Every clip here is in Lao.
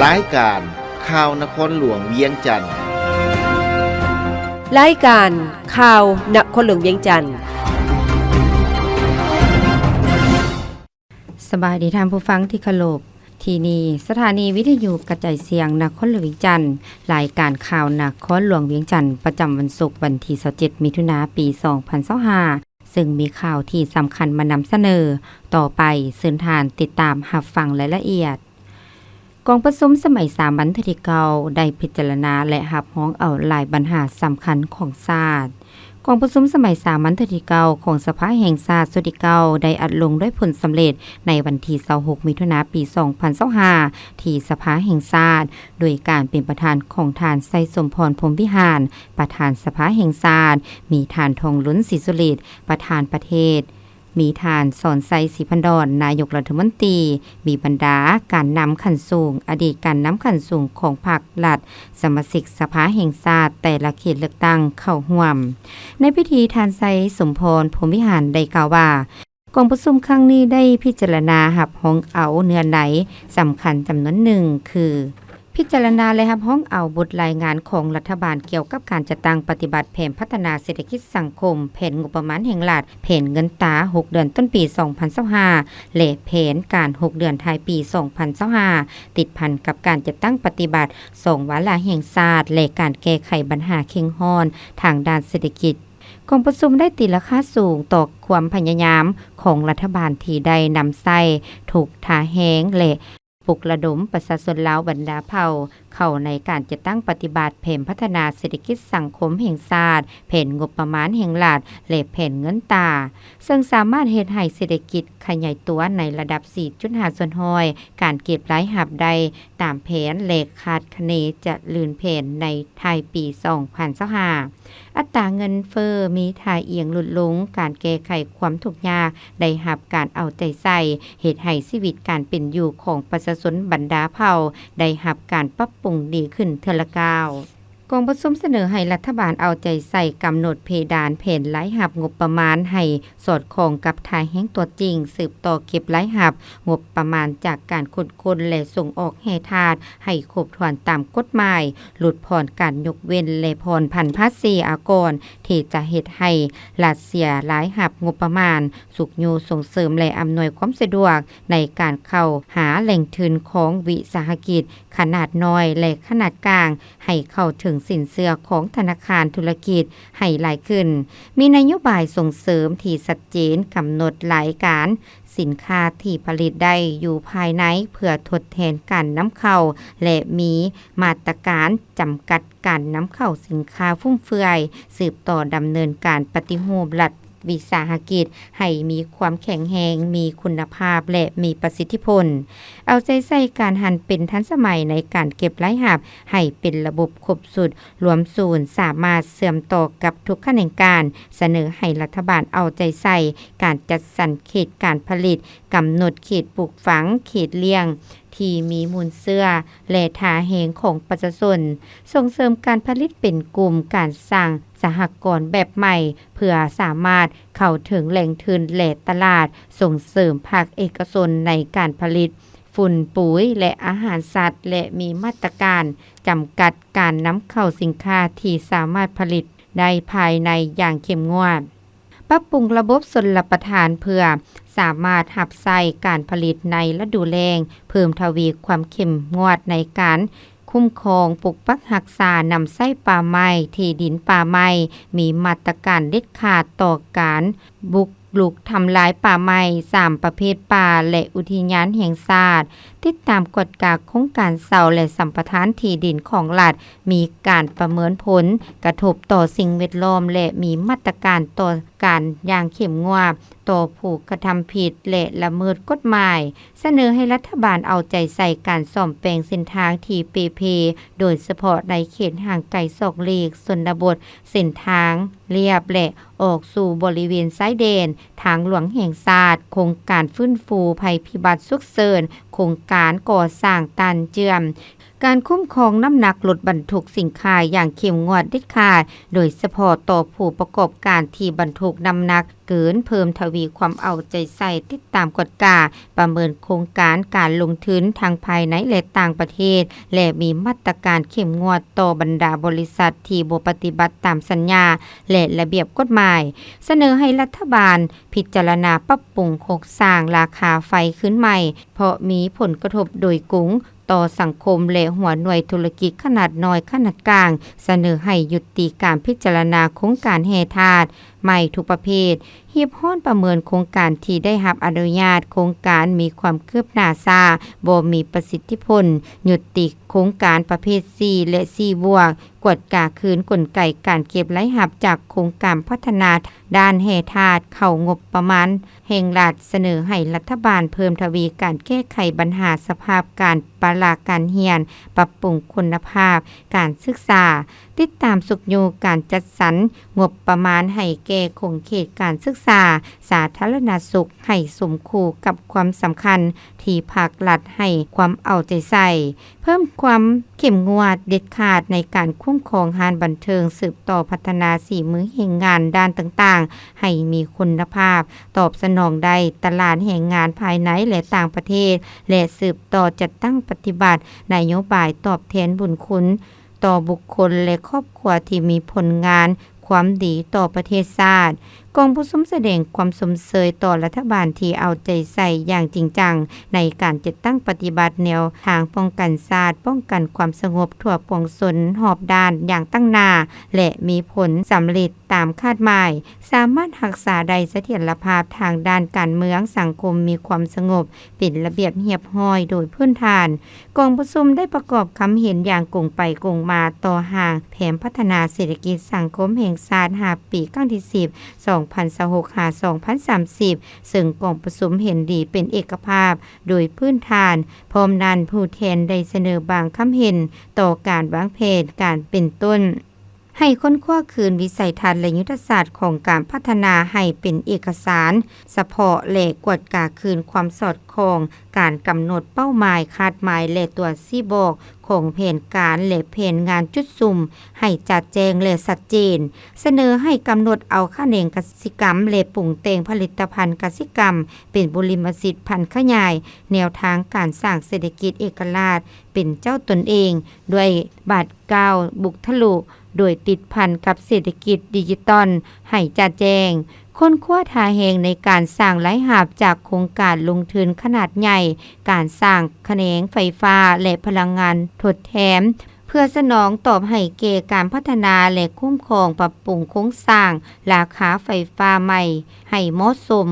ລາຍການຂ່າວນະຄອນຫຼວງວຽງຈັນ. ລາຍການຂ່າວນະຄອນຫຼວງວຽງຈັນ. ສະບາຍດີທ່ານຜູ້ຟັງທີ່ເຄົາລົບ. ທີ່ນີ້ສະຖານີວິທະຍຸກະຈາຍສຽງນະຄອນຫຼວງວຽງຈັນ. ລາຍການຂ່າວນະຄອນຫຼວງວຽງຈັນ ປະຈຳວັນສຸກ ວັນທີຊາວເຈັດ ມິຖຸນາ ປີສອງພັນຊາວຫ້າ ເຊິ່ງມີຂ່າວທີ່ສຳຄັນມານຳສະເໜີ. ຕໍ່ໄປເຊີນທ່ານຕິດຕາມຮັບຟັງລາຍລະອຽດ. ກອງປະຊຸມສະໄໝສາມັນເທື່ອທີເກົ້າ ໄດ້ພິຈາລະນາ ແລະ ຮັບຮອງເອົາຫຼາຍບັນຫາສຳຄັນຂອງຊາດ. ກອງປະຊຸມສະໄໝສາມັນເທື່ອທີເກົ້າ ຂອງສະພາແຫ່ງຊາດຊຸດທີເກົ້າ ໄດ້ອັດລົງດ້ວຍຜົນສຳເລັດໃນວັນທີຊາວຫົກ ມິຖຸນາ ປີສອງພັນຊາວຫ້າ ທີ່ສະພາແຫ່ງຊາດ, ໂດຍການເປັນປະທານຂອງທ່ານ ໄຊສົມພອນ ພົມວິຫານ ປະທານສະພາແຫ່ງຊາດ, ມີທ່ານ ທອງລຸນ ສີສຸລິດ ປະທານປະເທດ, ມີທ່ານ ສອນໄຊ ສີພັນດອນ ນາຍົກລັດຖະມົນຕີ, ມີບັນດາການນຳຂັ້ນສູງ, ອະດີດການນຳຂັ້ນສູງຂອງພັກລັດ, ສະມາຊິກສະພາແຫ່ງຊາດແຕ່ລະເຂດເລືອກຕັ້ງເຂົ້າຮ່ວມ. ໃນພິທີ, ທ່ານ ໄຊສົມພອນ ພົມວິຫານ ໄດ້ກ່າວວ່າ, ກອງປະຊຸມຄັ້ງນີ້ໄດ້ພິຈາລະນາຮັບຮອງເອົາເນື້ອໃນສຳຄັນຈຳນວນໜຶ່ງ ຄື ພິຈາລະນາ ແລະ ຮັບຮອງເອົາບົດລາຍງານຂອງລັດຖະບານກ່ຽວກັບການຈັດຕັ້ງປະຕິບັດແຜນພັດທະນາເສດຖະກິດສັງຄົມ, ແຜນງົບປະມານແຫ່ງລັດ, ແຜນເງິນຕາຫົກເດືອນຕົ້ນປີສອງພັນຊາວຫ້າ ແລະ ແຜນການຫົກເດືອນທ້າຍປີສອງພັນຊາວຫ້າ ຕິດພັນກັບການຈັດຕັ້ງປະຕິບັດສອງວາລະແຫ່ງຊາດ ແລະ ການແກ້ໄຂບັນຫາເຄັ່ງຮ້ອນທາງດ້ານເສດຖະກິດ. ກອງປະຊຸມໄດ້ຕີລາຄາສູງຕໍ່ຄວາມພະຍາຍາມຂອງລັດຖະບານທີ່ໄດ້ນຳໃຊ້ທຸກທ່າແຮງ ແລະ ປຸກລະດົມປະຊາຊົນລາວບັນດາເຜົ່າເຂົ້າໃນການຈັດຕັ້ງປະຕິບັດແຜນພັດທະນາເສດຖະກິດສັງຄົມແຫ່ງຊາດ, ແຜນງົບປະມານແຫ່ງລັດ ແລະ ແຜນເງິນຕາ, ເຊິ່ງສາມາດເຮັດໃຫ້ເສດຖະກິດຂະຫຍາຍຕົວໃນລະດັບສີ່ຈຸດຫ້າສ່ວນຮ້ອຍ, ການເກັບລາຍຮັບໄດ້ຕາມແຜນ ແລະ ຄາດຄະເນຈະລື່ນແຜນໃນທ້າຍປີສອງພັນຊາວຫ້າ. ອັດຕາເງິນເຟີ້ມີທ່າອ່ຽງຫຼຸດລົງ, ການແກ້ໄຂຄວາມທຸກຍາກໄດ້ຮັບການເອົາໃຈໃສ່, ເຮັດໃຫ້ຊີວິດການເປັນຢູ່ຂອງປະຊາຊົນບັນດາເຜົ່າໄດ້ຮັບການປັບປຸງດີຂຶ້ນເທື່ອລະກ້າວ. ກອງປະຊຸມສະເໜີໃຫ້ລັດຖະບານເອົາໃຈໃສ່ກຳນົດເພດານແຜນລາຍຮັບງົບປະມານໃຫ້ສອດຄ່ອງກັບທ່າແຮງຕົວຈິງ, ສືບຕໍ່ເກັບລາຍຮັບງົບປະມານຈາກການຂຸດຄົ້ນ ແລະ ສົ່ງອອກແຮ່ທາດໃຫ້ຄົບຖ້ວນຕາມກົດໝາຍ, ຫຼຸດຜ່ອນການຍົກເວັ້ນ ແລະ ຜ່ອນຜັນພາສີອາກອນ ທີ່ຈະເຮັດໃຫ້ລັດເສຍລາຍຮັບງົບປະມານ, ຊຸກຍູ້ສົ່ງເສີມ ແລະ ອຳນວຍຄວາມສະດວກໃນການເຂົ້າຫາແຫຼ່ງທຶນຂອງວິສາຫະກິດຂະໜາດນ້ອຍ ແລະ ຂະໜາດກາງ ໃຫ້ເຂົ້າເຖິງສິນເຊື່ອຂອງທະນາຄານທຸລະກິດໃຫ້ຫຼາຍຂຶ້ນ, ມີນະໂຍບາຍສົ່ງເສີມທີ່ຊັດເຈນ, ກຳນົດລາຍການສິນຄ້າທີ່ຜະລິດໄດ້ຢູ່ພາຍໃນເພື່ອທົດແທນການນຳເຂົ້າ ແລະ ມີມາດຕະການຈຳກັດການນຳເຂົ້າສິນຄ້າຟຸມເຟືອຍ, ສືບຕໍ່ດຳເນີນການປະຕິຮູບລັດວິສາຫະກິດໃຫ້ມີຄວາມແຂງແຮງ, ມີຄຸນນະພາບ ແລະ ມີປະສິດທິຜົນ. ເອົາໃຈໃສ່ການຫັນເປັນທັນສະໄໝໃນການເກັບລາຍຮັບໃຫ້ເປັນລະບົບຄົບຊຸດ, ລວມສູນສາມາດເຊື່ອມຕໍ່ກັບທຸກຂະແໜງການ, ສະເໜີໃຫ້ລັດຖະບານເອົາໃຈໃສ່ການຈັດສັນເຂດການຜະລິດ, ກຳນົດເຂດປູກຝັງ, ເຂດລ້ຽງທີ່ມີມູນເຊື້ອ ແລະ ທ່າແຮງຂອງປະຊາຊົນ, ສົ່ງເສີມການຜະລິດເປັນກຸ່ມ, ການສ້າງສະຫະກອນແບບໃໝ່ ເພື່ອສາມາດເຂົ້າເຖິງແຫຼ່ງທຶນ ແລະ ຕະຫຼາດ, ສົ່ງເສີມພາກເອກະຊົນໃນການຜະລິດຝຸ່ນປຸຍ ແລະ ອາຫານສັດ ແລະ ມີມາດຕະການຈຳກັດການນຳເຂົ້າສິນຄ້າທີ່ສາມາດຜະລິດໄດ້ພາຍໃນຢ່າງເຂັ້ມງວດ. ປັບປຸງລະບົບຊົນລະປະທານເພື່ອສາມາດຮັບໃຊ້ການຜະລິດໃນລະດູແລ້ງ, ເພີ່ມທະວີຄວາມເຂັ້ມງວດໃນການຄຸ້ມຄອງ, ປົກປັກຮັກສາ, ນຳໃຊ້ປ່າໄມ້, ທີ່ດິນປ່າໄມ້, ມີມາດຕະການເດັດຂາດຕໍ່ການບຸກລຸກທຳລາຍປ່າໄມ້, ສາມປະເພດປ່າ ແລະ ອຸທິຍານແຫ່ງຊາດ, ຕິດຕາມກວດກາໂຄງການເຊົ່າ ແລະ ສຳປະທານທີ່ດິນຂອງລັດ, ມີການປະເມີນຜົນກະທົບຕໍ່ສິ່ງແວດລ້ອມ ແລະ ມີມາດຕະການຕໍ່ການຢ່າງເຂັ້ມງວດຕໍ່ຜູ້ກະທຳຜິດ ແລະ ລະເມີດກົດໝາຍ, ສະເໜີໃຫ້ລັດຖະບານເອົາໃຈໃສ່ການສ້ອມແປງເສັ້ນທາງທີ່ເປ່ເພ, ໂດຍສະເພາະໃນເຂດຫ່າງໄກສອກຫຼີກ, ຊົນນະບົດ, ເສັ້ນທາງລຽບ ແລະ ອອກສູ່ບໍລິເວນຊາຍແດນ, ທາງຫຼວງແຫ່ງຊາດ, ໂຄງການຟື້ນຟູໄພພິບັດສຸກເສີນ, ໂຄງການກໍ່ສ້າງຕ່ານເຈື່ອມ, ການຄຸ້ມຄອງນ້ຳໜັກລົດບັນທຸກສິນຄ້າຢ່າງເຂັ້ມງວດເດັດຂາດ, ໂດຍສະເພາະຕໍ່ຜູ້ປະກອບການທີ່ບັນທຸກນ້ຳໜັກ ເກີນ, ເພີ່ມທະວີຄວາມເອົາໃຈໃສ່ ຕິດຕາມກວດກາ, ປະເມີນໂຄງການ, ການລົງທຶນທັງພາຍໃນ ແລະ ຕ່າງປະເທດ ແລະ ມີມາດຕະການເຂັ້ມງວດຕໍ່ບັນດາບໍລິສັດທີ່ບໍ່ປະຕິບັດຕາມສັນຍາ ແລະ ລະບຽບກົດໝາຍ. ສະເໜີໃຫ້ລັດຖະບານພິຈາລະນາປັບປຸງໂຄງສ້າງລາຄາໄຟຄືນໃໝ່ ເພາະມີຜົນກະທົບໂດຍກົງຕໍ່ສັງຄົມ ແລະ ຫົວໜ່ວຍທຸລະກິດຂະໜາດນ້ອຍ, ຂະໜາດກາງ. ສະເໜີໃຫ້ຍຸຕິການພິຈາລະນາໂຄງການແຮ່ທາດໃໝ່ທຸກປະເພດ, ຮີບຮ້ອນປະເມີນໂຄງການທີ່ໄດ້ຮັບອະນຸຍາດ, ໂຄງການມີຄວາມຄືບໜ້າຊ້າ, ບໍ່ມີປະສິດທິຜົນ, ຍຸຕິໂຄງການປະເພດສີ່ ແລະ ສີ່ບວກ, ກວດກາຄືນກົນໄກການເກັບລາຍຮັບຈາກໂຄງການພັດທະນາດ້ານແຮ່ທາດເຂົ້າງົບປະມານແຫ່ງລັດ. ສະເໜີໃຫ້ລັດຖະບານເພີ່ມທະວີການແກ້ໄຂບັນຫາສະພາບການ, ປະລະການຮຽນ, ປັບປຸງຄຸນນະພາບການສຶກສາ, ຕິດຕາມຊຸກຍູ້ການຈັດສັນງົບປະມານໃຫ້ແກ່ຂົງເຂດການສຶກສາສາທາລະນະສຸກໃຫ້ສົມຄູ່ກັບຄວາມສຳຄັນທີ່ພາກລັດໃຫ້ຄວາມເອົາໃຈໃສ່. ເພີ່ມຄວາມເຂັ້ມງວດເດັດຂາດໃນການຄຸ້ມຄອງຮ້ານບັນເທີງ, ສືບຕໍ່ພັດທະນາສີມືແຮງງານດ້ານຕ່າງໆໃຫ້ມີຄຸນນະພາບ, ຕອບສະໜອງໄດ້ຕະຫຼາດແຮງງານພາຍໃນ ແລະ ຕ່າງປະເທດ ແລະ ສືບຕໍ່ຈັດຕັ້ງປະຕິບັດນະໂຍບາຍຕອບແທນບຸນຄຸນຕໍ່ບຸກຄົນ ແລະ ຄອບຄົວທີ່ມີຜົນງານຄວາມດີຕໍ່ປະເທດຊາດ. ກອງປະຊຸມສະແດງຄວາມຊົມເຊີຍຕໍ່ລັດຖະບານທີ່ເອົາໃຈໃສ່ຢ່າງຈິງຈັງໃນການຈັດຕັ້ງປະຕິບັດແນວທາງປ້ອງກັນຊາດ, ປ້ອງກັນຄວາມສະຫງົບທົ່ວປວງຊົນຮອບດ້ານຢ່າງຕັ້ງໜ້າ ແລະ ມີຜົນສຳເລັດຕາມຄາດໝາຍ, ສາມາດຮັກສາໄດ້ສະຖຽນລະພາບທາງດ້ານການເມືອງ, ສັງຄົມມີຄວາມສະຫງົບ, ເປັນລະບຽບຮຽບຮ້ອຍໂດຍພື້ນຖານ. ກອງປະຊຸມໄດ້ປະກອບຄຳເຫັນຢ່າງກົງໄປກົງມາຕໍ່ຮ່າງແຜນພັດທະນາເສດຖະກິດສັງຄົມແຫ່ງຊາດຫ້າປີ ຄັ້ງທີສິບ ສອງພັນຊາວຫົກ ຫາ ສອງພັນສາມສິບ ເຊິ່ງກອງປະຊຸມເຫັນດີເປັນເອກະພາບໂດຍພື້ນຖານ. ພ້ອມນັ້ນ, ຜູ້ແທນໄດ້ສະເໜີບາງຄຳເຫັນຕໍ່ການວາງແຜນການເປັນຕົ້ນ ໃຫ້ຄົ້ນຄວ້າຄືນວິໄສທັດ ແລະ ຍຸດທະສາດຂອງການພັດທະນາໃຫ້ເປັນເອກະສານສະເພາະ ແລະ ກວດກາຄືນຄວາມສອດຄ່ອງການກຳນົດເປົ້າໝາຍ, ຄາດໝາຍ ແລະ ຕົວຊີ້ບອກຂອງແຜນການ ແລະ ແຜນງານຈຸດສຸມໃຫ້ຈະແຈ້ງ ແລະ ຊັດເຈນ. ສະເໜີໃຫ້ກຳນົດເອົາຂະແໜງກະສິກຳ ແລະ ປຸງແຕ່ງຜະລິດຕະພັນກະສິກຳເປັນບຸລິມະສິດພັນຂະຫຍາຍ, ແນວທາງການສ້າງເສດຖະກິດເອກະລາດເປັນເຈົ້າຕົນເອງດ້ວຍບາດກ້າວບຸກທະລຸ ໂດຍຕິດພັນກັບເສດຖະກິດດິຈິຕອນໃຫ້ຈະແຈ້ງ, ຄົ້ນຄວ້າທ່າແຮງໃນການສ້າງລາຍຮັບຈາກໂຄງການລົງທຶນຂະໜາດໃຫຍ່, ການສ້າງຂະແໜງໄຟຟ້າ ແລະ ພະລັງງານທົດແທນ ເພື່ອສະໜອງຕອບໃຫ້ແກ່ການພັດທະນາ ແລະ ຄຸ້ມຄອງປັບປຸງໂຄງສ້າງລາຄາໄຟຟ້າໃໝ່ໃຫ້ເໝາະສົມ.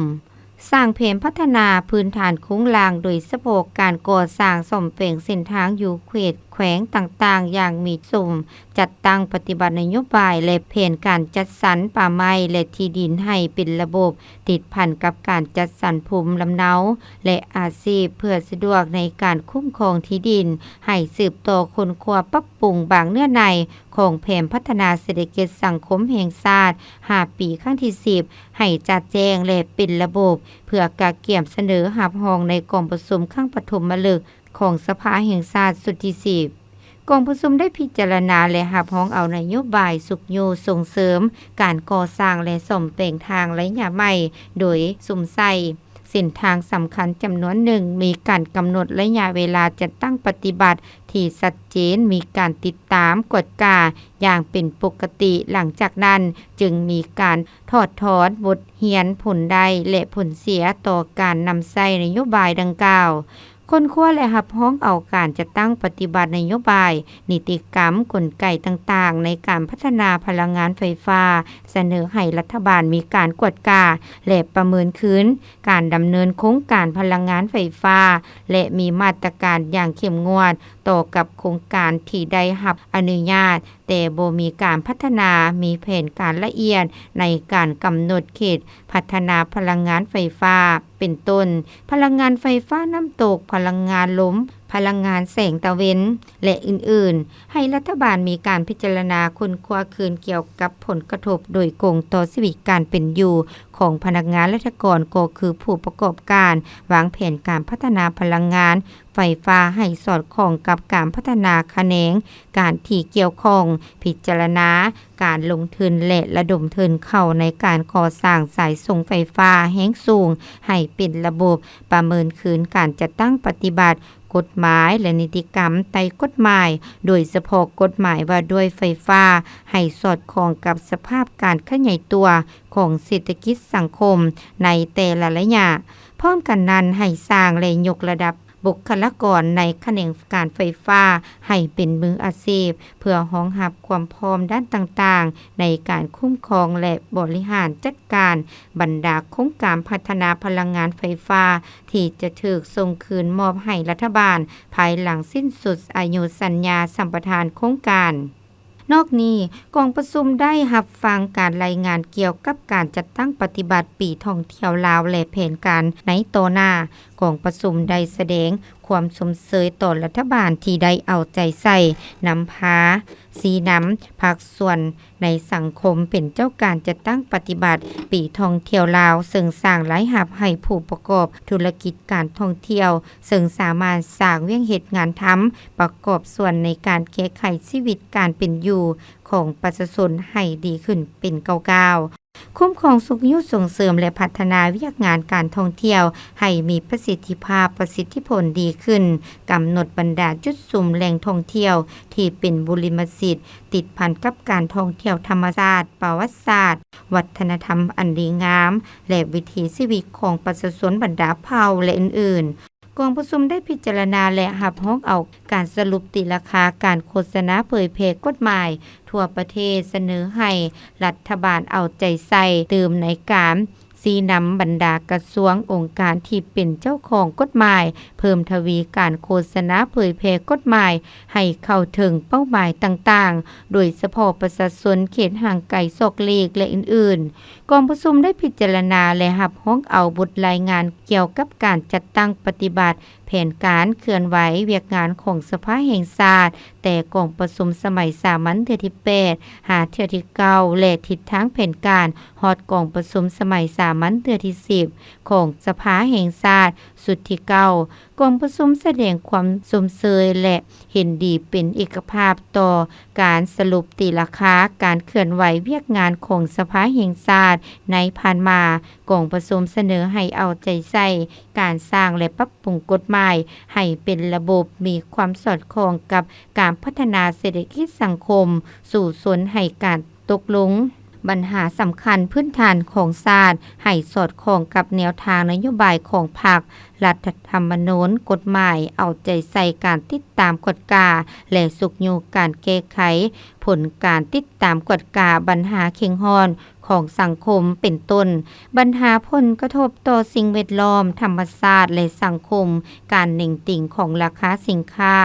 ສ້າງແຜນພັດທະນາພື້ນຖານໂຄງລ່າງ, ໂດຍສະເພາະການກໍ່ສ້າງສ້ອມແປງເສັ້ນທາງຢູ່ເຂດແຂວງຕ່າງໆຢ່າງມີສົມ, ຈັດຕັ້ງປະຕິບັດນະໂຍບາຍ ແລະ ແຜນການຈັດສັນປ່າໄມ້ ແລະ ທີ່ດິນໃຫ້ເປັນລະບົບ, ຕິດພັນກັບການຈັດສັນພູມລຳເນົາ ແລະ ອາຊີບ ເພື່ອສະດວກໃນການຄຸ້ມຄອງທີ່ດິນ, ໃຫ້ສືບຕໍ່ຄົ້ນຄວ້າປັບປຸງບາງເນື້ອໃນຂອງແຜນພັດທະນາເສດຖະກິດສັງຄົມແຫ່ງຊາດຫ້າປີ ຄັ້ງທີສິບ ໃຫ້ຈະແຈ້ງ ແລະ ເປັນລະບົບ ເພື່ອກະກຽມສະເໜີຮັບຮອງໃນກອງປະຊຸມຄັ້ງປະຖົມມະລຶກຂອງສະພາແຫ່ງຊາດຊຸດທີສິບ. ກອງປະຊຸມໄດ້ພິຈາລະນາ ແລະ ຮັບຮອງເອົານະໂຍບາຍຊຸກຍູ້ສົ່ງເສີມການກໍ່ສ້າງ ແລະ ສ້ອມແປງທາງໄລຍະໃໝ່ ໂດຍສຸມໃສ່ເສັ້ນທາງສຳຄັນຈຳນວນໜຶ່ງ, ມີການກຳນົດໄລຍະເວລາຈັດຕັ້ງປະຕິບັດທີ່ຊັດເຈນ, ມີການຕິດຕາມກວດກາຢ່າງເປັນປົກກະຕິ, ຫຼັງຈາກນັ້ນຈຶ່ງມີການຖອດຖອນບົດຮຽນຜົນໄດ້ ແລະ ຜົນເສຍຕໍ່ການນຳໃຊ້ນະໂຍບາຍດັ່ງກ່າວ. ຄົ້ນຄວ້າ ແລະ ຮັບຮອງເອົາການຈັດຕັ້ງປະຕິບັດນະໂຍບາຍ, ນິຕິກຳ, ກົນໄກຕ່າງໆໃນການພັດທະນາພະລັງງານໄຟຟ້າ, ສະເໜີໃຫ້ລັດຖະບານມີການກວດກາ ແລະ ປະເມີນຄືນການດຳເນີນໂຄງການພະລັງງານໄຟຟ້າ ແລະ ມີມາດຕະການຢ່າງເຂັ້ມງວດຕໍ່ກັບໂຄງການທີ່ໄດ້ຮັບອະນຸຍາດ ແຕ່ບໍ່ມີການພັດທະນາ, ມີແຜນການລະອຽດໃນການກຳນົດເຂດພັດທະນາພະລັງງານໄຟຟ້າ ເປັນຕົ້ນ ພະລັງງານໄຟຟ້ານ້ຳຕົກ, ພະລັງງານລົມ, ພ ພະລັງງານແສງຕາເວັນ ແລະ ອື່ນໆ, ໃຫ້ລັດຖະບານມີການພິຈາລະນາຄົ້ນຄວ້າຄືນກ່ຽວກັບຜົນກະທົບໂດຍກົງຕໍ່ຊີວິດການເປັນຢູ່ຂອງພະນັກງານລັດຖະກອນ ກໍຄືຜູ້ປະກອບການ, ວາງແຜນການພັດທະນາພະລັງງານໄຟຟ້າໃຫ້ສອດຄ່ອງກັບການພັດທະນາຂະແໜງການທີ່ກ່ຽວຂ້ອງ, ພິຈາລະນາການລົງທຶນ ແລະ ລະດົມທຶນເຂົ້າໃນການກໍ່ສ້າງສາຍສົ່ງໄຟຟ້າແຮງສູງໃຫ້ເປັນລະບົບ, ປະເມີນຄືນການຈັດຕັ້ງປະຕິບັດ ກົດໝາຍ ແລະ ນິຕິກຳໃຕ້ກົດໝາຍ, ໂດຍສະເພາະກົດໝາຍວ່າດ້ວຍໄຟຟ້າ ໃຫ້ສອດຄ່ອງກັບສະພາບການຂະຫຍາຍຕົວຂອງເສດຖະກິດສັງຄົມໃນແຕ່ລະໄລຍະ. ພ້ອມກັນນັ້ນ, ໃຫ້ສ້າງ ແລະ ຍົກລະດັບບຸກຄະລາກອນໃນຂະແໜງການໄຟຟ້າໃຫ້ເປັນມືອາຊີບ, ເພື່ອຮອງຮັບຄວາມພ້ອມດ້ານຕ່າງໆ ໃນການຄຸ້ມຄອງ ແລະ ບໍລິຫານຈັດການບັນດາໂຄງການພັດທະນາພະລັງງານໄຟຟ້າ ທີ່ຈະຖືກສົ່ງຄືນມອບໃຫ້ລັດຖະບານ ພາຍຫຼັງສິ້ນສຸດອາຍຸສັນຍາສຳປະທານໂຄງການ. ນອກນີ້, ກອງປະຊຸມໄດ້ຮັບຟັງການລາຍງານກ່ຽວກັບການຈັດຕັ້ງປະຕິບັດປີທ່ອງທ່ຽວລາວ ແລະ ແຜນການໃນຕໍ່ໜ້າ. ກອງປະຊຸມໄດ້ສະແດງຄວາມຊົມເຊີຍຕໍ່ລັດຖະບານທີ່ໄດ້ເອົາໃຈໃສ່ນຳພາຊີ້ນຳພາກສ່ວນ ໃນສັງຄົມເປັນເຈົ້າການຈັດຕັ້ງປະຕິບັດປີທ່ອງທ່ຽວລາວ, ເຊິ່ງສ້າງລາຍຮັບໃຫ້ຜູ້ປະກອບທຸລະກິດການທ່ອງທ່ຽວ, ເຊິ່ງສາມາດສ້າງວຽກເຮັດງານທຳ, ປະກອບສ່ວນໃນການແກ້ໄຂຊີວິດການເປັນຢູ່ຂອງປະຊາຊົນໃຫ້ດີຂຶ້ນເປັນກ້າວໆ, ຄຸ້ມຄອງຊຸກຍູ້ສົ່ງເສີມ ແລະ ພັດທະນາວຽກງານການທ່ອງທ່ຽວໃຫ້ມີປະສິດທິພາບ, ປະສິດທິຜົນດີຂຶ້ນ, ກຳນົດບັນດາຈຸດຊຸມແຫຼ່ງທ່ອງທ່ຽວທີ່ເປັນບຸລິມະສິດ ຕິດພັນກັບການທ່ອງທ່ຽວທຳມະຊາດ, ປະຫວັດສາດ, ວັດທະນະທຳອັນດີງາມ ແລະ ວິຖີຊີວິດຂອງປະຊາຊົນບັນດາເຜົ່າ ແລະ ອື່ນໆ. ກອງປະຊຸມໄດ້ພິຈາລະນາ ແລະ ຮັບຮອງເອົາການສະຫຼຸບຕີລາຄາການໂຄສະນາເຜີຍແຜ່ກົດໝາຍທົ່ວປະເທດ, ສະເໜີໃຫ້ລັດຖະບານເອົາໃຈໃສ່ຕື່ມໃນການ ຊີ້ນຳບັນດາກະຊວງ, ອົງການທີ່ເປັນເຈົ້າຂອງກົດໝາຍ, ເພີ່ມທະວີການໂຄສະນາເຜີຍແຜ່ກົດໝາຍໃຫ້ເຂົ້າເຖິງເປົ້າໝາຍຕ່າງໆ, ໂດຍສະເພາະປະຊາຊົນເຂດຫ່າງໄກສອກຫຼີກ ແລະ ອື່ນໆ. ກອງປະຊຸມໄດ້ພິຈາລະນາ ແລະ ຮັບຮອງເອົາບົດລາຍງານກ່ຽວກັບການຈັດຕັ້ງປະຕິບັດແຜນການເຄື່ອນໄຫວວຽກງານຂອງສະພາແຫ່ງຊາດ ແຕ່ກອງປະຊຸມສະໄໝສາມັນເທື່ອທີແປດ ຫາເທື່ອທີເກົ້າ ແລະ ທິດທາງແຜນການ ຮອດກອງປະຊຸມສະໄໝສາມັນເທື່ອທີສິບ ຂອງສະພາແຫ່ງຊາດຊຸດທີເກົ້າ. ກອງປະຊຸມສະແດງຄວາມຊົມເຊີຍ ແລະ ເຫັນດີເປັນເອກະພາບຕໍ່ການສະຫຼຸບຕີລາຄາການເຄື່ອນໄຫວວຽກງານຂອງສະພາແຫ່ງຊາດໃນຜ່ານມາ. ກອງປະຊຸມສະເໜີໃຫ້ເອົາໃຈໃສ່ການສ້າງ ແລະ ປັບປຸງກົດໝາຍໃຫ້ເປັນລະບົບ, ມີຄວາມສອດຄ່ອງກັບການພັດທະນາເສດຖະກິດສັງຄົມ, ສູ້ຊົນໃຫ້ການຕົກລົງບັນຫາສຳຄັນພື້ນຖານຂອງຊາດໃຫ້ສອດຄ່ອງກັບແນວທາງນະໂຍບາຍຂອງພັກ, ລັດຖະທຳມະນູນ, ກົດໝາຍ, ເອົາໃຈໃສ່ການຕິດຕາມກວດກາ ແລະ ຊຸກຍູ້ການແກ້ໄຂຜົນການຕິດຕາມກວດກາບັນຫາເຄັ່ງຮ້ອນ ຂອງສັງຄົມ ເປັນຕົ້ນ ບັນຫາຜົນກະທົບຕໍ່ສິ່ງແວດລ້ອມ, ທຳມະຊາດ ແລະ ສັງຄົມ, ການເໜັງຕີງຂອງລາຄາສິນຄ້າ,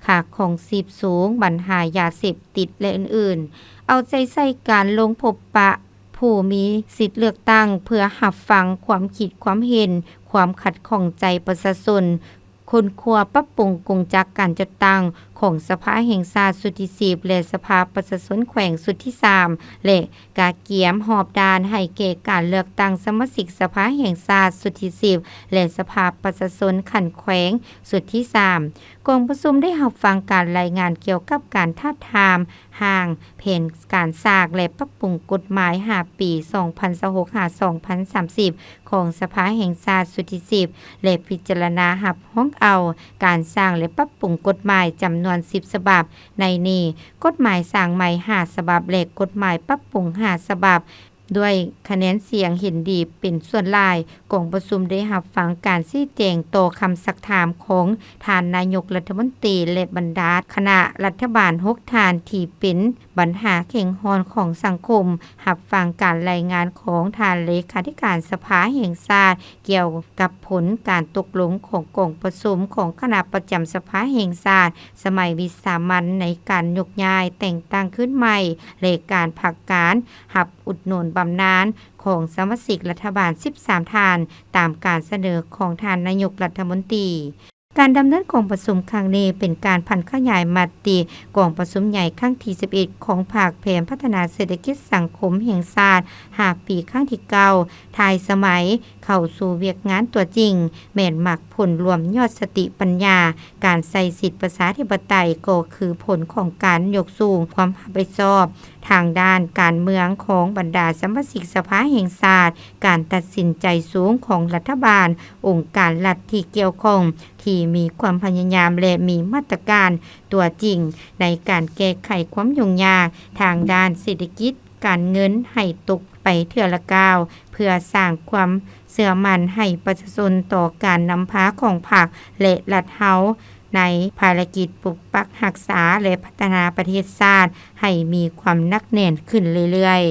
ຄ່າຄອງຊີບສູງ, ບັນຫາຢາເສບຕິດ ແລະ ອື່ນໆ. ເອົາໃຈໃສ່ການລົງພົບປະຜູ້ມີສິດເລືອກຕັ້ງ ເພື່ອຮັບຟັງຄວາມຄິດຄວາມເຫັນ, ຄວາມຂັດຂ້ອງໃຈປະຊາຊົນ, ຄົ້ນຄວ້າປັບປຸງກົງຈັກການຈັດຕັ້ງຂອງສະພາແຫ່ງຊາດຊຸດທີສິບ ແລະ ສະພາປະຊາຊົນແຂວງຊຸດທີສາມ ແລະ ກະກຽມຮອບດ້ານໃຫ້ແກ່ການເລືອກຕັ້ງສະມາຊິກສະພາແຫ່ງຊາດຊຸດທີສິບ ແລະ ສະພາປະຊາຊົນຂັ້ນແຂວງຊຸດທີສາມ. ກອງປະຊຸມໄດ້ຮັບຟັງການລາຍງານກ່ຽວກັບການທາບທາມຮ່າງແຜນການສ້າງ ແລະ ປັບປຸງກົດໝາຍຫ້າປີ ສອງພັນຊາວຫົກ ຫາ ສອງພັນສາມສິບ ຂອງສະພາແຫ່ງຊາດຊຸດທີສິບ ແລະ ພິຈາລະນາຮັບຮອງເອົາການສ້າງ ແລະ ປັບປຸງກົດໝາຍຈຳນວນສິບສະບັບ, ໃນນີ້ ກົດໝາຍສ້າງໃໝ່ຫ້າສະບັບ ແລະ ກົດໝາຍປັບປຸງຫ້າສະບັບ ດ້ວຍຄະແນນສຽງເຫັນດີເປັນສ່ວນຫຼາຍ. ກອງປະຊຸມໄດ້ຮັບຟັງການຊີ້ແຈງຕໍ່ຄຳຊັກຖາມຂອງທ່ານນາຍົກລັດຖະມົນຕີ ແລະ ບັນດາຄະນະລັດຖະບານຫົກທ່ານ ທີ່ເປັນບັນຫາເຄັ່ງຮ້ອນຂອງສັງຄົມ, ຮັບຟັງການລາຍງານຂອງທ່ານເລຂາທິການສະພາແຫ່ງຊາດ ກ່ຽວກັບຜົນການຕົກລົງຂອງກອງປະຊຸມຂອງຄະນະປະຈຳສະພາແຫ່ງຊາດ ສະໄໝວິສາມັນ ໃນການຍົກຍ້າຍແຕ່ງຕັ້ງຄືນໃໝ່ ແລະ ການພັກການຮັບອຸດໜູນບຳນານຂອງສະມາຊິກລັດຖະບານສິບສາມທ່ານ ຕາມການສະເໜີຂອງທ່ານນາຍົກລັດຖະມົນຕີ. ການດຳເນີນກອງປະຊຸມຄັ້ງນີ້ ເປັນການຜັນຂະຫຍາຍມະຕິກອງປະຊຸມໃຫຍ່ຄັ້ງທີສິບເອັດ ຂອງພາກແຜນພັດທະນາເສດຖະກິດສັງຄົມແຫ່ງຊາດ ຫ້າປີ ຄັ້ງທີເກົ້າ ທ້າຍສະໄໝ ເຂົ້າສູ່ວຽກງານຕົວຈິງ ແມ່ນໝາກຜົນລວມຍອດສະຕິປັນຍາ. ການໃຊ້ສິດປະຊາທິປະໄຕກໍຄືຜົນຂອງການຍົກສູງຄວາມຮັບຜິດຊອບທາງດ້ານການເມືອງຂອງບັນດາສະມາຊິກສະພາແຫ່ງຊາດ, ການຕັດສິນໃຈສູງຂອງລັດຖະບານ, ອົງການລັດທີ່ກ່ຽວຂ້ອງທີ່ມີຄວາມພະຍາຍາມ ແລະ ມີມາດຕະການຕົວຈິງໃນການແກ້ໄຂຄວາມຫຍຸ້ງຍາກທາງດ້ານເສດຖະກິດ, ການເງິນໃຫ້ຕົກໄປເທື່ອລະກ້າວ ເພື່ອສ້າງຄວາມເຊື່ອໝັ້ນໃຫ້ປະຊາຊົນຕໍ່ການນຳພາຂອງພັກ ແລະ ລັດເຮົາ ໃນພາລະກິດປົກປັກຮັກສາ ແລະ ພັດທະນາປະເທດຊາດໃຫ້ມີຄວາມໜັກແໜ້ນຂຶ້ນເລື້ອຍ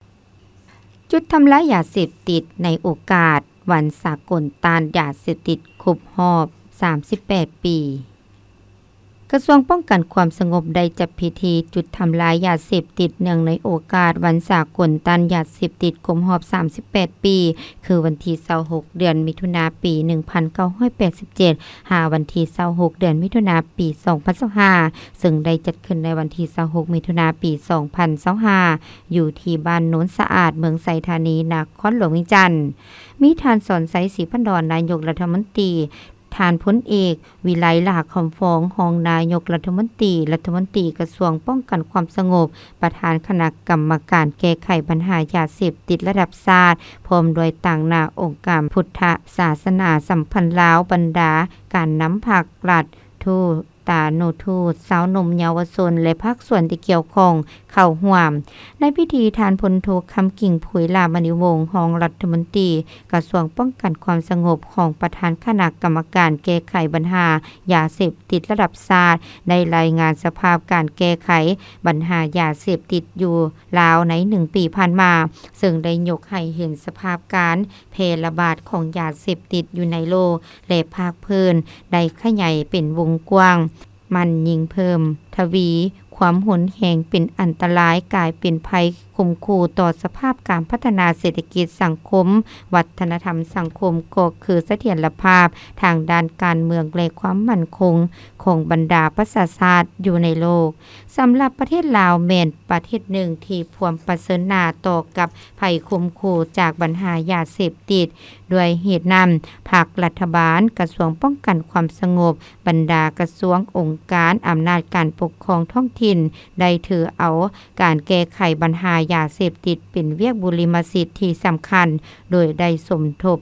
ໆ. ຈຸດທຳລາຍຢາເສບຕິດໃນໂອກາດວັນສາກົນຕ້ານຢາເສບຕິດຄົບຮອບສາມສິບແປດປີ. ກະຊວງປ້ອງກັນຄວາມສະຫງົບໄດ້ຈັດພິທີຈຸດທຳລາຍຢາເສບຕິດ ເນື່ອງໃນໂອກາດວັນສາກົນຕ້ານຢາເສບຕິດຄົບຮອບສາມສິບແປດປີ ຄືວັນທີຊາວຫົກ ເດືອນມິຖຸນາ ປີໜຶ່ງພັນເກົ້າຮ້ອຍແປດສິບເຈັດ ຫາວັນທີຊາວຫົກ ເດືອນມິຖຸນາ ປີສອງພັນຊາວຫ້າ ເຊິ່ງໄດ້ຈັດຂຶ້ນໃນວັນທີຊາວຫົກ ມິຖຸນາ ປີສອງພັນຊາວຫ້າ ຢູ່ທີ່ບ້ານໂນນສະອາດ ເມືອງໄຊທານີ ນະຄອນຫຼວງວຽງຈັນ. ມີທ່ານ ສອນໄຊ ສີພັນດອນ ນາຍົກລັດຖະມົນຕີ, ທ່ານພົນເອກ ວິໄລ ຫຼ້າຄຳຟອງ ຮອງນາຍົກລັດຖະມົນຕີ, ລັດຖະມົນຕີກະຊວງປ້ອງກັນຄວາມສະຫງົບ, ປະທານຄະນະກຳມະການແກ້ໄຂບັນຫາຢາເສບຕິດລະດັບຊາດ, ພ້ອມດ້ວຍຕາງໜ້າອົງການພຸດທະສາສະໜາສຳພັນລາວ, ບັນດາການນຳພັກລັດ, ທູດ, ຕານຸທູດ, ຊາວໜຸ່ມເຍົາວະຊົນ ແລະ ພາກສ່ວນທີ່ກ່ຽວຂ້ອງເຂົ້າຮ່ວມ. ໃນພິທີ, ທ່ານ ພົນໂທ ຄຳກິ່ງ ຜຸຍຫຼ້າມະນີວົງ ຮອງລັດຖະມົນຕີກະຊວງປ້ອງກັນຄວາມສະຫງົບ ຮອງປະທານຄະນະກຳມະການແກ້ໄຂບັນຫາຢາເສບຕິດລະດັບຊາດ ໄດ້ລາຍງານສະພາບການແກ້ໄຂບັນຫາຢາເສບຕິດຢູ່ລາວໃນໜຶ່ງປີຜ່ານມາ, ເຊິ່ງໄດ້ຍົກໃຫ້ເຫັນສະພາບການແຜ່ລະບາດຂອງຢາເສບຕິດຢູ່ໃນໂລກ ແລະ ພາກພື້ນ ໄດ້ຂະຫຍາຍເປັນວົງກວ້າງ, ມັນຍິ່ງເພີ່ມທະວີຄວາມຮຸນແຮງເປັນອັນຕະລາຍ, ກາຍເປັນໄພຂົ່ມຂູ່ຕໍ່ສະພາບການພັດທະນາເສດຖະກິດ, ສັງຄົມ, ວັດທະນະທຳ, ສັງຄົມ ກໍຄືສະຖຽນລະພາບທາງດ້ານການເມືອງ ແລະ ຄວາມໝັ້ນຄົງຂອງບັນດາປະຊາຊາດຢູ່ໃນໂລກ. ສຳລັບປະເທດລາວແມ່ນປະເທດໜຶ່ງທີ່ພວມປະເຊີນໜ້າຕໍ່ກັບໄພຂົ່ມຂູ່ຈາກບັນຫາຢາເສບຕິດ. ດ້ວຍເຫດນັ້ນ, ພັກລັດຖະບານ, ກະຊວງປ້ອງກັນຄວາມສະຫງົບ, ບັນດາກະຊວງ, ອົງການອຳນາດການປົກຄອງທ້ອງຖິ່ນ ໄດ້ຖືເອົາການແກ້ໄຂບັນຫາຢາເສບຕິດເປັນວຽກບຸລິມະສິດທີ່ສຳຄັນ, ໂດຍໄດ້ສົມທົບ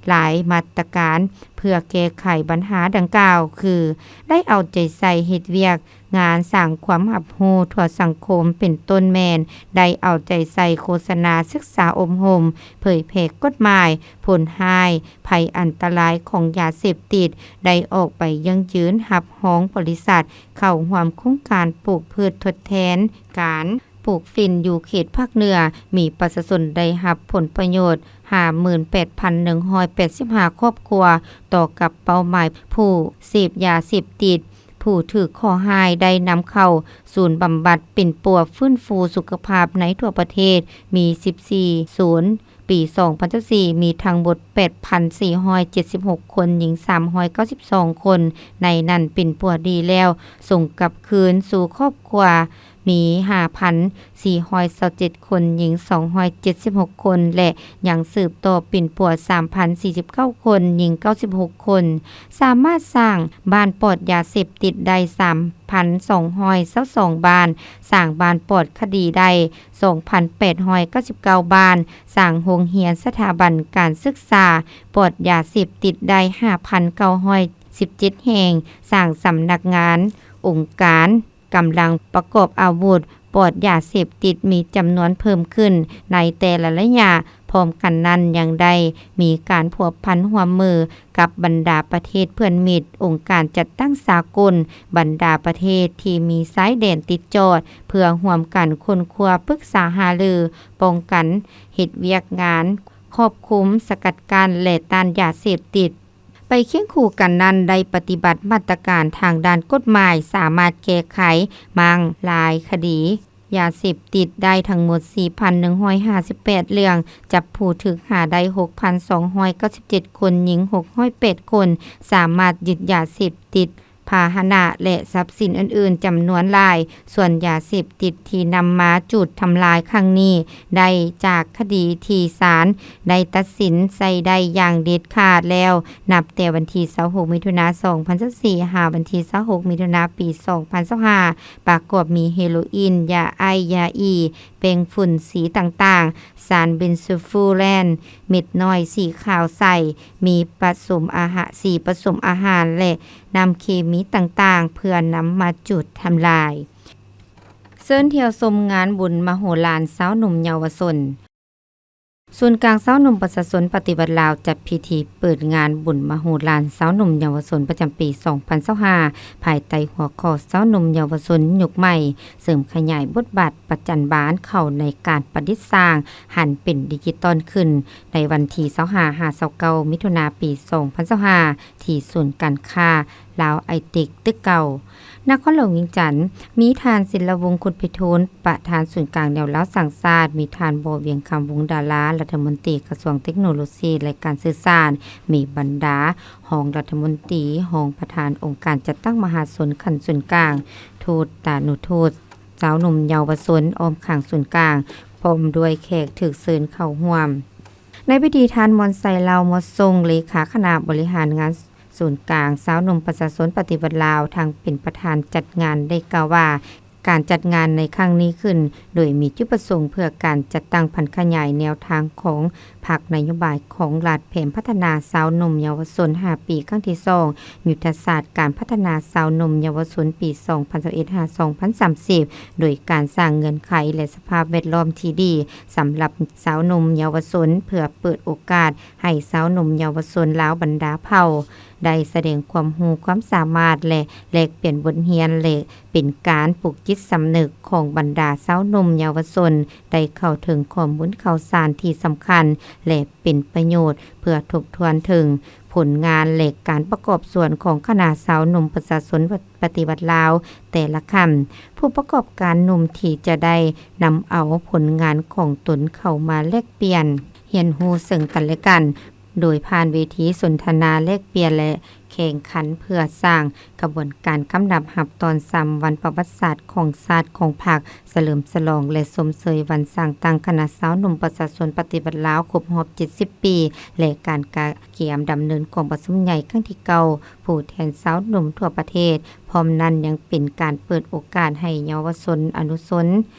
ຫຼາຍມາດຕະການເພື່ອແກ້ໄຂບັນຫາດັ່ງກ່າວ ຄື ໄດ້ເອົາໃຈໃສ່ເຮັດວຽກ ງານສ້າງຄວາມຮັບຮູ້ທົ່ວສັງຄົມ ເປັນຕົ້ນແມ່ນໄດ້ເອົາໃຈໃສ່ໂຄສະນາ, ສຶກສາອົບຮົມ, ເຜີຍແຜ່ກົດໝາຍ, ຜົນຮ້າຍ, ໄພອັນຕະລາຍຂອງຢາເສບຕິດ, ໄດ້ອອກໃບຢັ້ງຢືນຮັບຮອງບໍລິສັດເຂົ້າຮ່ວມໂຄງການປູກພືດທົດແທນການປູກຝິ່ນຢູ່ເຂດພາກເໜືອ, ມີປະຊາຊົນໄດ້ຮັບຜົນປະໂຫຍດ ຫ້າໝື່ນແປດພັນໜຶ່ງຮ້ອຍແປດສິບຫ້າຄອບຄົວ, ຕໍ່ກັບເປົ້າໝາຍຜູ້ເສບຢາເສບຕິດ, ຜູ້ຖືກເຄາະຮ້າຍໄດ້ນຳເຂົ້າສູນບຳບັດປິ່ນປົວຟື້ນຟູສຸຂະພາບໃນທົ່ວປະເທດ ມີສິບສີ່ສູນ. ປີສອງພັນຊາວສີ່ ມີທັງໝົດແປດພັນສີ່ຮ້ອຍເຈັດສິບຫົກຄົນ, ຍິງສາມຮ້ອຍເກົ້າສິບສອງຄົນ, ໃນນັ້ນປິ່ນປົວດີແລ້ວສົ່ງກັບຄືນສູ່ຄອບຄົວ ມີຫ້າພັນສີ່ຮ້ອຍຊາວເຈັດຄົນ, ຍິງສອງຮ້ອຍເຈັດສິບຫົກຄົນ ແລະ ຍັງສືບຕໍ່ປິ່ນປົວສາມພັນສີ່ສິບເກົ້າຄົນ, ຍິງເກົ້າສິບຫົກຄົນ. ສາມາດສ້າງບ້ານປອດຢາເສບຕິດໄດ້ສາມພັນສອງຮ້ອຍຊາວສອງບ້ານ, ສ້າງບ້ານປອດຄະດີໄດ້ສອງພັນແປດຮ້ອຍເກົ້າສິບເກົ້າບ້ານ, ສ້າງໂຮງຮຽນສະຖາບັນການສຶກສາປອດຢາເສບຕິດໄດ້ຫ້າພັນເກົ້າຮ້ອຍສິບເຈັດແຫ່ງ, ສ້າງສຳນັກງານ, ອົງການ, ກຳລັງປະກອບອາວຸດປອດຢາເສບຕິດມີຈຳນວນເພີ່ມຂຶ້ນໃນແຕ່ລະໄລຍະ. ພ້ອມກັນນັ້ນຍັງໄດ້ມີການພົວພັນຮ່ວມມືກັບບັນດາປະເທດເພື່ອນມິດ, ອົງການຈັດຕັ້ງສາກົນ, ບັນດາປະເທດທີ່ມີຊາຍແດນຕິດຈອດ ເພື່ອຮ່ວມກັນຄົ້ນຄວ້າ, ປຶກສາຫາລື, ປ້ອງກັນ, ເຮັດວຽກງານຄວບຄຸມ, ສະກັດກັ້ນ ແລະ ຕ້ານຢາເສບຕິດ. ໄປຄຽງຄູ່ກັນນັ້ນ ໄດ້ປະຕິບັດມາດຕະການທາງດ້ານກົດໝາຍ, ສາມາດແກ້ໄຂມ້າງລາຍຄະດີ ຢາເສບຕິດໄດ້ທັງໝົດ ສີ່ພັນໜຶ່ງຮ້ອຍຫ້າສິບແປດເລື່ອງ, ຈັບຜູ້ຖືກຫາໄດ້ ຫົກພັນສອງຮ້ອຍເກົ້າສິບເຈັດຄົນ, ຍິງ ຫົກຮ້ອຍແປດຄົນ, ສາມາດຍຶດຢາເສບຕິດ, ພາຫະນະ ແລະ ຊັບສິນອື່ນໆຈຳນວນຫຼາຍ. ສ່ວນຢາເສບຕິດທີ່ນຳມາຈູດທຳລາຍຄັ້ງນີ້ ໄດ້ຈາກຄະດີທີ່ສານໄດ້ຕັດສິນໃຊ້ໄດ້ຢ່າງເດັດຂາດແລ້ວ, ນັບແຕ່ວັນທີ ຊາວຫົກ ມິຖຸນາ ສອງພັນຊາວສີ່ ຫາວັນທີ ຊາວຫົກ ມິຖຸນາ ປີ ສອງພັນຊາວຫ້າ ປະກອບມີເຮໂຣອິນ, ຢາໄອ, ຢາອີ, ແປ້ງຝຸ່ນສີຕ່າງໆ, ສານເບັນໂຊຟູແລນ ເມັດນ້ອຍສີຂາວໃສ, ມີປະສົມອາຫາ ສີປະສົມອາຫານ ແລະ ນ້ຳເຄມີຕ່າງໆ ເພື່ອນຳມາຈູດທຳລາຍ. ເຊີນທ່ຽວຊົມງານບຸນມະໂຫລານຊາວໜຸ່ມເຍົາວະຊົນ. ສູນກາງຊາວໜຸ່ມປະຊາຊົນປະຕິວັດລາວ ຈັດພິທີເປີດງານບຸນມະໂຫລານຊາວໜຸ່ມເຍົາວະຊົນປະຈຳປີ ສອງພັນຊາວຫ້າ ພາຍໃຕ້ຫົວຂໍ້ ຊາວໜຸ່ມເຍົາວະຊົນຍຸກໃໝ່ ເສີມຂະຫຍາຍບົດບາດປະຈັນບານເຂົ້າໃນການປະດິດສ້າງ ຫັນເປັນດິຈິຕອນຂຶ້ນ ໃນວັນທີ ຊາວຫ້າ ຫາ ຊາວເກົ້າ ມິຖຸນາ ປີ ສອງພັນຊາວຫ້າ ທີ່ສູນການຄ້າລາວໄອເຕັກ ຕຶກເກົ່າ ນະຄອນຫຼວງວຽງຈັນ, ມີທ່ານ ສິນລະວົງ ຄຸດໄພທູນ ປະທານສູນກາງແນວລາວສ້າງຊາດ, ມີທ່ານ ບໍ່ ວຽງຄຳວົງດາລາ ລັດຖະມົນຕີກະຊວງເຕັກໂນໂລຊີ ແລະ ການສື່ສານ, ມີບັນດາຮອງລັດຖະມົນຕີ, ຮອງປະທານອົງການຈັດຕັ້ງມະຫາຊົນຂັ້ນສູນກາງ, ທູດຕານຸທູດ, ຊາວໜຸ່ມເຍົາວະຊົນອ້ອມຂ້າງສູນກາງ ພ້ອມດ້ວຍແຂກຖືກເຊີນເຂົ້າຮ່ວມ. ໃນພິທີ ທ່ານ ມອນໄຊ ເຫຼົ່າມອດສົງ ເລຂາຄະນະບໍລິຫານງານສູນກາງຊາວໜຸ່ມປະຊາຊົນປະຕິວັດລາວ ທັງເປັນປະທານຈັດງານ ໄດ້ກ່າວວ່າ ການຈັດງານໃນຄັ້ງນີ້ຂຶ້ນ ໂດຍມີຈຸດປະສົງເພື່ອການຈັດຕັ້ງຜັນຂະຫຍາຍແນວທາງຂອງພັກ, ນະໂຍບາຍຂອງລັດ, ແຜນພັດທະນາຊາວໜຸ່ມເຍົາວະຊົນຫ້າປີຄັ້ງທີສອງ, ຍຸດທະສາດການພັດທະນາຊາວໜຸ່ມເຍົາວະຊົນປີສອງພັນຊາວເອັດ ຫາ ສອງພັນສາມສິບ ໂດຍການສ້າງເງື່ອນໄຂ ແລະ ສະພາບແວດລ້ອມທີ່ດີສຳລັບຊາວໜຸ່ມເຍົາວະຊົນ ເພື່ອເປີດໂອກາດໃຫ້ຊາວໜຸ່ມເຍົາວະຊົນລາວບັນດາເຜົ່າ ໄດ້ສະແດງຄວາມຮູ້ຄວາມສາມາດ ແລະ ແລກປ່ຽນບົດຮຽນ ແລະ ເປັນການປຸກຈິດສຳນຶກຂອງບັນດາຊາວໜຸ່ມເຍົາວະຊົນ ໄດ້ເຂົ້າເຖິງຂໍ້ມູນຂ່າວສານທີ່ສຳຄັນ ແລະ ເປັນປະໂຫຍດ ເພື່ອທົບທວນເຖິງຜົນງານ ແລະ ການປະກອບສ່ວນຂອງຄະນະຊາວໜຸ່ມປະຊາຊົນປະຕິວັດລາວແຕ່ລະຂັ້ນ. ຜູ້ປະກອບການໜຸ່ມທີ່ຈະໄດ້ນຳເອົາຜົນງານຂອງຕົນເຂົ້າມາແລກປ່ຽນ ຮຽນຮູ້ເຊິ່ງກັນແລະກັນ ໂດຍຜ່ານເວທີສົນທະນາແລກປ່ຽນ ແລະ ແຂ່ງຂັນ ເພື່ອສ້າງຂະບວນການຄຳນັບຮັບຕ້ອນສ່ຳວັນປະຫວັດສາດຂອງຊາດ, ຂອງພັກ, ສະເຫຼີມສະຫຼອງ ແລະ ຊົມເຊີຍວັນສ້າງຕັ້ງຄະນະຊາວໜຸ່ມປະຊາຊົນປະຕິວັດລາວຄົບຮອບເຈັດສິບປີ ແລະ ການກະກຽມດຳເນີນກອງປະຊຸມໃຫຍ່ຄັ້ງທີເກົ້າ ຜູ້ແທນຊາວໜຸ່ມທົ່ວປະເທດ. ພ້ອມນັ້ນຍັງເປັນການເປີດໂອກາດໃຫ້ເຍົາວະຊົນອະນຸຊົນ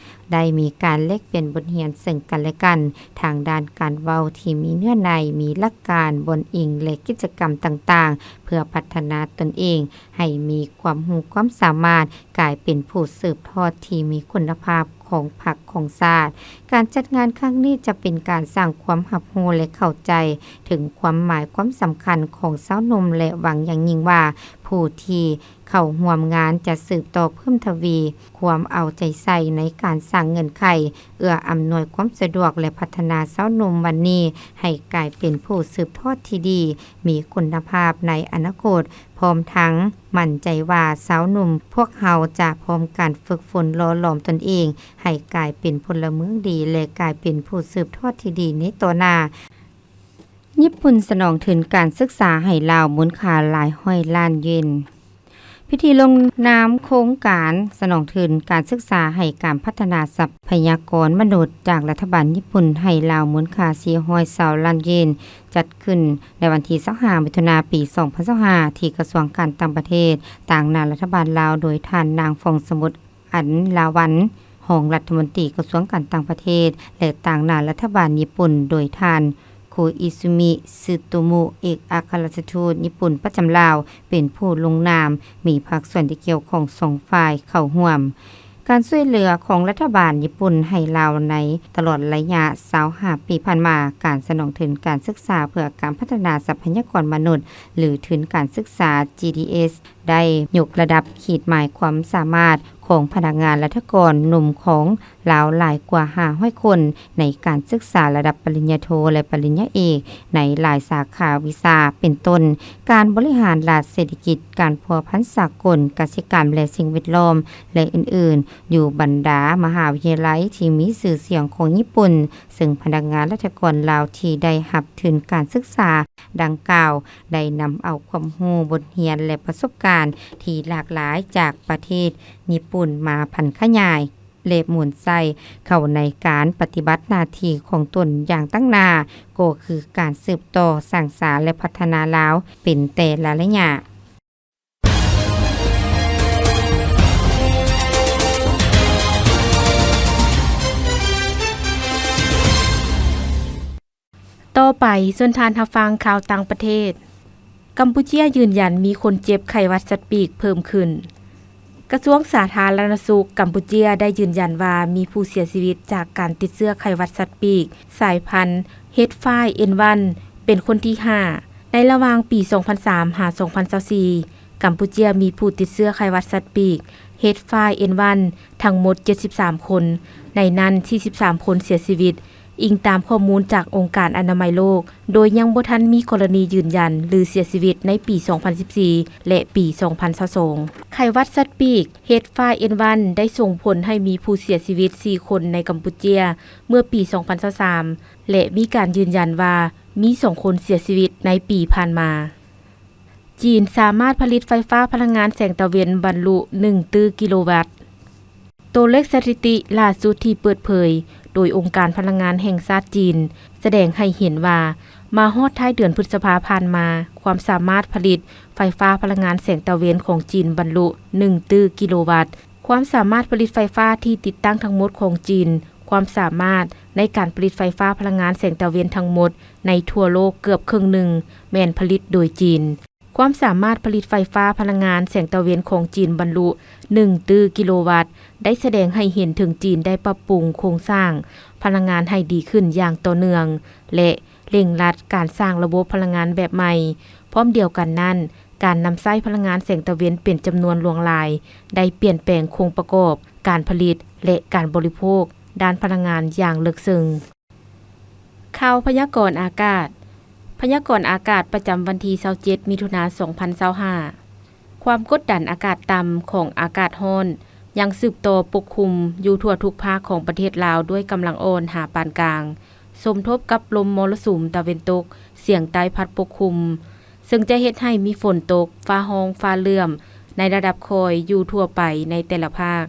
ໄດ້ມີການແລກປ່ຽນບົດຮຽນເຊິ່ງກັນແລະກັນ ທາງດ້ານການເວົ້າທີ່ມີເນື້ອໃນ, ມີຫຼັກການ, ບ່ອນອີງ ແລະ ກິດຈະກຳຕ່າງໆ ເພື່ອພັດທະນາຕົນເອງໃຫ້ມີຄວາມຮູ້ຄວາມສາມາດ, ກາຍເປັນຜູ້ສືບທອດທີ່ມີຄຸນນະພາບຂອງພັກຂອງຊາດ. ການຈັດງານຄັ້ງນີ້ຈະເປັນການສ້າງຄວາມຮັບຮູ້ ແລະ ເຂົ້າໃຈເຖິງຄວາມໝາຍຄວາມສຳຄັນຂອງຊາວໜຸ່ມ ແລະ ຫວັງຢ່າງຍິ່ງວ່າ ຜູ້ທີ່ເຂົ້າຮ່ວມງານຈະສືບຕໍ່ເພີ່ມທະວີຄວາມເອົາໃຈໃສ່ໃນການສ້າງເງື່ອນໄຂ ເອື້ອອຳນວຍຄວາມສະດວກ ແລະ ພັດທະນາຊາວໜຸ່ມວັນນີ້ໃຫ້ກາຍເປັນຜູ້ສືບທອດທີ່ດີ, ມີຄຸນນະພາບໃນອະນາຄົດ, ພ້ອມທັງໝັ້ນໃຈວ່າຊາວໜຸ່ມພວກເຮົາຈະພ້ອມກັນຝຶກຝົນຫຼໍ່ຫຼອມຕົນເອງໃຫ້ກາຍເປັນພົນລະເມືອງດີ ແລະ ກາຍເປັນຜູ້ສືບທອດທີ່ດີໃນຕໍ່ໜ້າ. ຍີ່ປຸ່ນສະໜອງທຶນການສຶກສາໃຫ້ລາວມູນຄ່າຫຼາຍຮ້ອຍລ້ານເຢນ. ພິທີລົງນາມໂຄງການສະໜອງທຶນການສຶກສາໃຫ້ການພັດທະນາຊັບພະຍາກອນມະນຸດຈາກລັດຖະບານຍີ່ປຸ່ນໃຫ້ລາວມູນຄ່າສີ່ຮ້ອຍຊາວລ້ານເຢນ ຈັດຂຶ້ນໃນວັນທີຊາວຫ້າ ມິຖຸນາ ປີສອງພັນຊາວຫ້າ ທີ່ກະຊວງການຕ່າງປະເທດ, ຕາງໜ້າລັດຖະບານລາວໂດຍທ່ານນາງ ຟອງສະໝຸດ ອັນລາວັນ ຮອງລັດຖະມົນຕີກະຊວງການຕ່າງປະເທດ ແລະ ຕາງໜ້າລັດຖະບານຍີ່ປຸ່ນໂດຍທ່ານ ໂຄອິຊູມິ ຊຶໂຕມຸ ເອກອັກຄະລັດຖະທູດຍີ່ປຸ່ນປະຈຳລາວ ເປັນຜູ້ລົງນາມ, ມີພາກສ່ວນທີ່ກ່ຽວຂ້ອງສອງຝ່າຍເຂົ້າຮ່ວມ. ການຊ່ວຍເຫຼືອຂອງລັດຖະບານຍີ່ປຸ່ນໃຫ້ລາວໃນຕະຫຼອດໄລຍະຊາວຫ້າປີຜ່ານມາ, ການສະໜອງທຶນການສຶກສາເພື່ອການພັດທະນາຊັບພະຍາກອນມະນຸດ ຫຼື ທຶນການສຶກສາ ຈີດີເອສ ໄດ້ຍົກລະດັບຂີດໝາຍຄວາມສາມາດ ຂອງພະນັກງານລັດຖະກອນໜຸ່ມຂອງລາວຫຼາຍກວ່າຫ້າຮ້ອຍຄົນ ໃນການສຶກສາລະດັບປະລິນຍາໂທ ແລະ ປະລິນຍາເອກ ໃນຫຼາຍສາຂາວິຊາ ເປັນຕົ້ນ ການບໍລິຫານລັດ, ເສດຖະກິດ, ການພົວພັນສາກົນ, ກະສິກຳ ແລະ ສິ່ງແວດລ້ອມ ແລະ ອື່ນໆ ຢູ່ບັນດາມະຫາວິທະຍາໄລທີ່ມີຊື່ສຽງຂອງຍີ່ປຸ່ນ, ເຊິ່ງພະນັກງານລັດຖະກອນລາວທີ່ໄດ້ຮັບທຶນການສຶກສາດັ່ງກ່າວ ໄດ້ນຳເອົາຄວາມຮູ້, ບົດຮຽນ ແລະ ປະສົບການທີ່ຫຼາກຫຼາຍຈາກປະເທດຍີ່ປຸ່ນມາຜັນຂະຫຍາຍ ແລະ ໝູນໃສ່ເຂົ້າໃນການປະຕິບັດໜ້າທີ່ຂອງຕົນຢ່າງຕັ້ງໜ້າ, ກໍຄືການສືບຕໍ່ສ້າງສານ ແລະ ພັດທະນາລາວເປັນແຕ່ລະໄລຍະ. ຕໍ່ໄປ ເຊີນທ່ານຮັບຟັງຂ່າວຕ່າງປະເທດ. ກຳປູເຈຍຢືນຢັນມີຄົນເຈັບໄຂ້ຫວັດສັດປີກເພີ່ມຂຶ້ນ. ກະຊວງສາທາລະນະສຸກກຳປູເຈຍໄດ້ຢືນຢັນວ່າມີຜູ້ເສຍຊີວິດຈາກການຕິດເຊື້ອໄຂ້ຫວັດສັດປີກສາຍພັນ ເຮດຟາຍເອັນວັນ ເປັນຄົນທີຫ້າ ໃນລະຫວ່າງປີສອງພັນສາມຫາສອງພັນຊາວສີ່ ກຳປູເຈຍມີຜູ້ຕິດເຊື້ອໄຂ້ຫວັດສັດປີກ ເຮດຟາຍເອັນວັນ ທັງໝົດເຈັດສິບສາມຄົນ, ໃນນັ້ນສີ່ສິບສາມຄົນເສຍຊີວິດ, ອີງຕາມຂໍ້ມູນຈາກອົງການອະນາໄມໂລກ, ໂດຍຍັງບໍ່ທັນມີກໍລະນີຢືນຢັນ ຫຼື ເສຍຊີວິດໃນປີສອງພັນສິບສີ່ ແລະ ປີສອງພັນຊາວສອງ. ໄຂ້ຫວັດສັດປີກ ເຮດຟາຍເອັນວັນ ໄດ້ສົ່ງຜົນໃຫ້ມີຜູ້ເສຍຊີວິດສີ່ຄົນໃນກຳປູເຈຍເມື່ອປີສອງພັນຊາວສາມ ແລະ ມີການຢືນຢັນວ່າມີສອງຄົນເສຍຊີວິດໃນປີຜ່ານມາ. ຈີນສາມາດຜະລິດໄຟຟ້າພະລັງງານແສງຕາເວັນບັນລຸໜຶ່ງຕື້ກິໂລວັດ. ໂຕເລກສະຖິຕິລ່າສຸດທີ່ເປີດເຜີຍໂດຍອົງການພະລັງງານແຫ່ງຊາດຈີນ ສະແດງໃຫ້ເຫັນວ່າ ມາຮອດທ້າຍເດືອນພຶດສະພາຜ່ານມາ, ຄວາມສາມາດຜະລິດໄຟຟ້າພະລັງງານແສງຕາເວັນຂອງຈີນບັນລຸໜຶ່ງຕື້ກິໂລວັດ. ຄວາມສາມາດຜະລິດໄຟຟ້າທີ່ຕິດຕັ້ງທັງໝົດຂອງຈີນ, ຄວາມສາມາດໃນການຜະລິດໄຟຟ້າພະລັງງານແສງຕາເວັນທັງໝົດໃນທົ່ວໂລກເກືອບເຄິ່ງໜຶ່ງແມ່ນຜະລິດໂດຍຈີນ. ຄວາມສາມາດຜະລິດໄຟຟ້າພະລັງງານແສງຕາເວັນຂອງຈີນບັນລຸໜຶ່ງຕື້ກິໂລວັດ ໄດ້ສະແດງໃຫ້ເຫັນເຖິງຈີນໄດ້ປັບປຸງໂຄງສ້າງພະລັງງານໃຫ້ດີຂຶ້ນຢ່າງຕໍ່ເນື່ອງ ແລະ ເລັ່ງລັດການສ້າງລະບົບພະລັງງານແບບໃໝ່. ພ້ອມດຽວກັນນັ້ນ, ການນຳໃຊ້ພະລັງງານແສງຕາເວັນເປັນຈຳນວນຫຼວງຫຼາຍ ໄດ້ປ່ຽນແປງໂຄງປະກອບການຜະລິດ ແລະ ການບໍລິໂພກດ້ານພະລັງງານຢ່າງເລິກເຊິ່ງ. ຂ່າວພະຍາກອນອາກາດ. ພະຍາກອນອາກາດປະຈຳວັນທີຊາວເຈັດ ມິຖຸນາ ສອງພັນຊາວຫ້າ. ຄວາມກົດດັນອາກາດຕ່ຳຂອງອາກາດຮ້ອນຍັງສືບຕໍ່ປົກຄຸມຢູ່ທົ່ວທຸກພາກຂອງປະເທດລາວດ້ວຍກຳລັງອ່ອນຫາປານກາງ, ສົມທົບກັບລົມມໍລະສຸມຕາເວັນຕົກສຽງໃຕ້ພັດປົກຄຸມ, ເຊິ່ງຈະເຮັດໃຫ້ມີຝົນຕົກ, ຟ້າຮ້ອງ, ຟ້າເຫຼື້ອມໃນລະດັບຄ່ອຍຢູ່ທົ່ວໄປໃນແຕ່ລະພາກ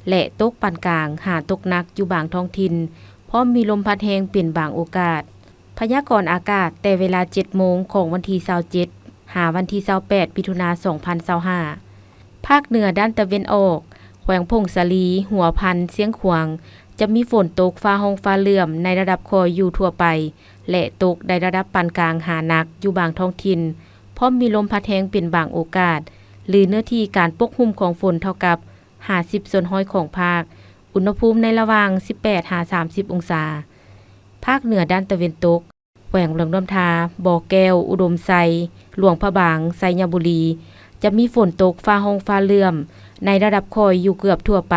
ແລະ ຕົກປານກາງຫາຕົກໜັກຢູ່ບາງທ້ອງຖິ່ນ, ພ້ອມມີລົມພັດແຮງເປັນບາງໂອກາດ. ພະຍາກອນອາກາດແຕ່ເວລາເຈັດໂມງຂອງວັນທີຊາວເຈັດ ຫາວັນທີຊາວແປດ ມິຖຸນາ ສອງພັນຊາວຫ້າ. ພາກເໜືອດ້ານຕາເວັນອອກ, ແຂວງຜົ້ງສາລີ, ຫົວພັນ, ຊຽງຂວາງ ຈະມີຝົນຕົກ, ຟ້າຮ້ອງ, ຟ້າເຫຼື້ອມໃນລະດັບຄ່ອຍຢູ່ທົ່ວໄປ ແລະ ຕົກໃນລະດັບປານກາງຫາໜັກຢູ່ບາງທ້ອງຖິ່ນ, ພ້ອມມີລົມພັດແຮງເປັນບາງໂອກາດ, ຫຼື ເນື້ອທີ່ການປົກຫຸ້ມຂອງຝົນເທົ່າກັບຫ້າສິບສ່ວນຮ້ອຍຂອງພາກ, ອຸນຫະພູມໃນລະຫວ່າງສິບແປດຫາສາມສິບອົງສາ. ພາກເໜືອດ້ານຕາເວັນຕົກ, ແຂວງຫຼວງນ້ຳທາ, ບໍ່ແກ້ວ, ອຸດົມໄຊ, ຫຼວງພະບາງ, ໄຊຍະບູລີ ຈະມີຝົນຕົກ, ຟ້າຮ້ອງ, ຟ້າເຫຼື້ອມໃນລະດັບຄ່ອຍຢູ່ເກືອບທົ່ວໄປ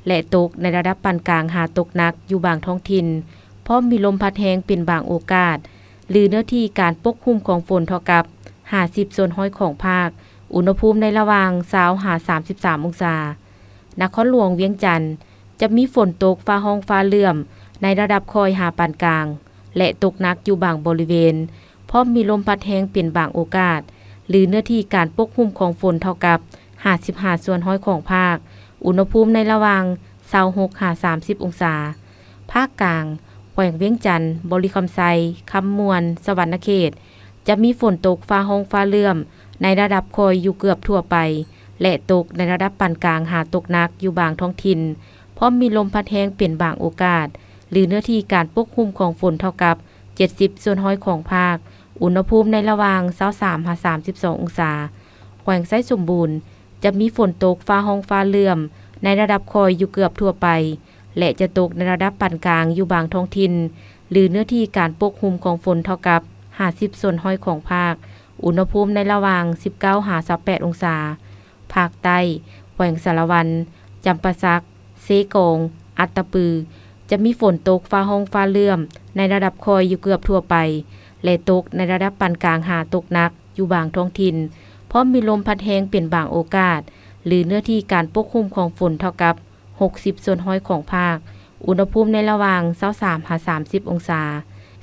ແລະ ຕົກໃນລະດັບປານກາງຫາຕົກໜັກຢູ່ບາງທ້ອງຖິ່ນ, ພ້ອມມີລົມພັດແຮງເປັນບາງໂອກາດ, ຫຼື ເນື້ອທີ່ການປົກຫຸ້ມຂອງຝົນເທົ່າກັບຫ້າສິບສ່ວນຮ້ອຍຂອງພາກ, ອຸນຫະພູມໃນລະຫວ່າງຊາວຫາສາມສິບສາມອົງສາ. ນະຄອນຫຼວງວຽງຈັນ ຈະມີຝົນຕົກ, ຟ້າຮ້ອງ, ຟ້າເຫຼື້ອມໃນລະດັບຄ່ອຍຫາປານກາງ ແລະ ຕົກໜັກຢູ່ບາງບໍລິເວນ, ພ້ອມມີລົມພັດແຮງເປັນບາງໂອກາດ, ຫຼື ເນື້ອທີ່ການປົກຫຸ້ມຂອງຝົນເທົ່າກັບຫ້າສິບຫ້າສ່ວນຮ້ອຍຂອງພາກ, ອຸນຫະພູມໃນລະຫວ່າງຊາວຫົກຫາສາມສິບອົງສາ. ພາກກາງ, ແຂວງວຽງຈັນ, ບໍລິຄຳໄຊ, ຄຳມ່ວນ, ສະຫວັນນະເຂດ ຈະມີຝົນຕົກ, ຟ້າຮ້ອງ, ຟ້າເຫຼື້ອມໃນລະດັບຄ່ອຍຢູ່ເກືອບທົ່ວໄປ ແລະ ຕົກໃນລະດັບປານກາງຫາຕົກໜັກຢູ່ບາງທ້ອງຖິ່ນ, ພ້ອມມີລົມພັດແຮງເປັນບາງໂອກາດ, ຫຼື ເນື້ອທີ່ການປົກຫຸ້ມຂອງຝົນເທົ່າກັບເຈັດສິບສ່ວນຮ້ອຍຂອງພາກ, ອຸນຫະພູມໃນລະຫວ່າງຊາວສາມຫາສາມສິບສອງອົງສາ. ແຂວງໄຊສົມບູນ ຈະມີຝົນຕົກ, ຟ້າຮ້ອງ, ຟ້າເຫຼື້ອມໃນລະດັບຄ່ອຍຢູ່ເກືອບທົ່ວໄປ ແລະ ຈະຕົກໃນລະດັບປານກາງຢູ່ບາງທ້ອງຖິ່ນ, ຫຼື ເນື້ອທີ່ການປົກຫຸ້ມຂອງຝົນເທົ່າກັບຫ້າສິບສ່ວນຮ້ອຍຂອງພາກ, ອຸນຫະພູມໃນລະຫວ່າງສິບເກົ້າຫາຊາວແປດອົງສາ. ພາກໃຕ້, ແຂວງສາລະວັນ ຈ ຈຳປາສັກ, ເຊກອງ, ອັດຕະປື ຈະມີຝົນຕົກຟ້າຮ້ອງຟ້າເຫຼື້ອມໃນລະດັບຄ່ອຍຢູ່ເກືອບທົ່ວໄປ ແລະ ຕົກໃນລະດັບປານກາງຫາຕົກໜັກຢູ່ບາງທ້ອງຖິ່ນ, ພ້ອມມີລົມພັດແຮງເປັນບາງໂອກາດ ຫຼື ເນື້ອທີ່ການປົກຄຸມຂອງຝົນເທົ່າກັບ ຫົກສິບສ່ວນຮ້ອຍຂອງພາກ, ອຸນຫະພູມໃນລະຫວ່າງ ຊາວສາມ ຫາ ສາມສິບ ອົງສາ.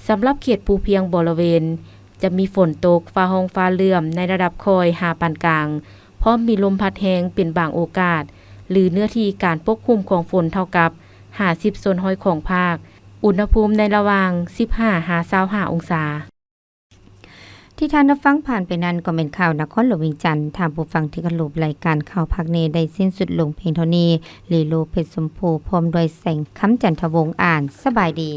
ສຳລັບເຂດພູພຽງບໍລະເວນ ຈະມີຝົນຕົກ ຟ້າຮ້ອງຟ້າເຫຼື້ອມໃນລະດັບຄ່ອຍຫາປານກາງ, ພ້ອມມີລົມພັດແຮງເປັນບາງໂອກາດ ຫຼື ເນື້ອທີ່ການປົກຄຸມຂອງຝົນເທົ່າກັບ ຫ້າສິບສ່ວນຮ້ອຍຂອງພາກ, ອຸນຫະພູມໃນລະຫວ່າງ ສິບຫ້າ ຫາ ຊາວຫ້າ ອົງສາ. ທີ່ທ່ານຮັບຟັງຜ່ານໄປນັ້ນກໍແມ່ນຂ່າວນະຄອນຫຼວງວຽງຈັນ. ທ່ານຜູ້ຟັງທີ່ເຄົາລົບ, ລາຍການຂ່າວພາກນີ້ໄດ້ສິ້ນສຸດລົງພຽງເທົ່ານີ້. ລີໂລ ເພັດຊົມພູ ພ້ອມດ້ວຍ ແສງຄຳ ຈັນທະວົງ ອ່ານ. ສະບາຍດີ.